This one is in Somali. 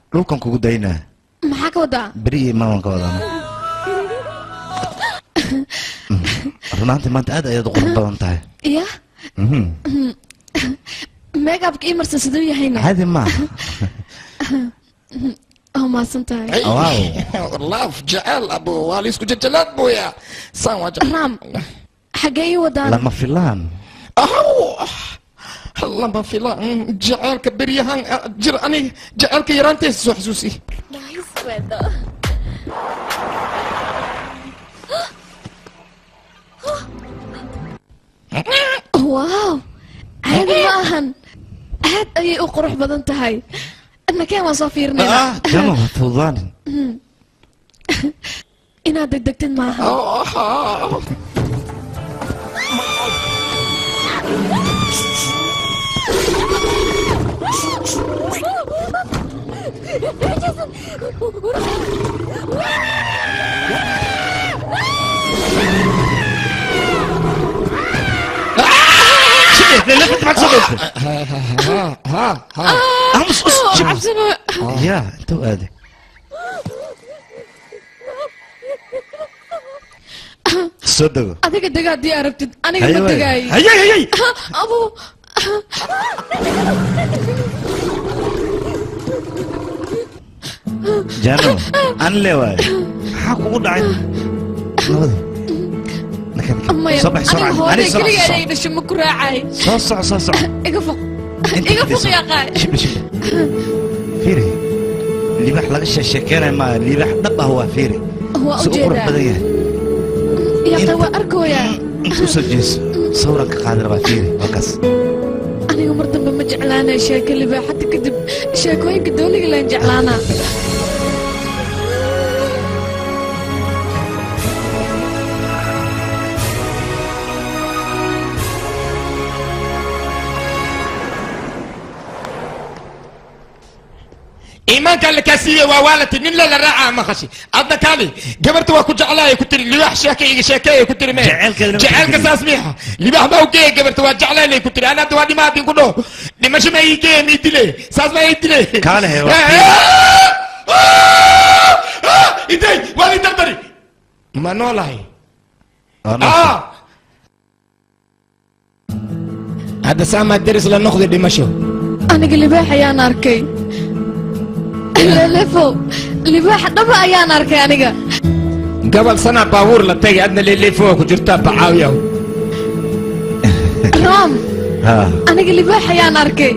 Dhulkan kugu daynaa. Maxaa ka wadaa? Beri iyo maawan ka wadaana. Runaantii maanta aad ayaad u qurux badan tahay. Ya make-upka ii marsan siduu yahayna? Caadi maaha. Oo mahadsan tahay. Wow. Love jecel abo waa laisku jajalaad booya saan waa jecel. Raam, xaggee ii wadaan? Lama filaan. Lama filaan jaceylka beryahan jir, aniga jaceylka yaraanteesa soo xasuusi. Nice weather. Wow, caadi ma ahan, aad ayay u qurux badan tahay. Nakeen, waan soo fiirinaynaa. Jano, ha fududaanin. Inaad degdegtid maaha. Aamus, us ya intuu aaday. Soo dego. Adiga dega haddii aragtid, aniga ma Haye waay. degaay. Haye, haye. Abo. Jano, an le waay, maxaa kugu dhacay? Nabadi. Maya. Soo bax, soo aniga raac. hooday Aniga soo raac, keliga soo ayay dhashay, ma ku raacay. Soo soco, soo soco. Iga foq. Inta iga fadhiso. Foq yaa qaay. Shibli, shibli, fiiri, libaax laga sheekeenay maa, libaax dhab ah waa, fiiri. Waa si u qurux ujeedaa badan yahay. Yaa qaay, waa arkooyaa. Inta usoo jeeso, sawran ka qaadi rabaa, fiiri, waa kaas. Aniga mar dambe ma jeclaanay sheeko libaax hadda kadib, sheekooyinka dooniga laan jeclaanaa. Iimaankan la kaasiiyey waa waalati nin la raacaa ma qashi adna kaali gabarta waa ku jeclaaya ku tiri libaax sheeka iga sheekeeya ku tiri mee. Jaceylkeeda lama jaceylka tixgeliyo. Saas miixa libaax baa u geeya gabarta waa jeclaynay ku tiri, ana hadda waa dhimaadin ku dhaho dhimasho ma ii geeya, ma ii dile, saas ma ii dile. Kaale he, waa intay waa ii dardari ma noolahay. Waa nool. Hadda saamaa deris la noqday dhimasho. Aniga libaax ayaan arkay, lelefo, libaax dhaba ayaan arkay aniga. Gobol sana baabuur la tagay, adna leeleefo ku jirtaa bacaawiyaw. Rom. Ha. Aniga libaax ayaan arkay.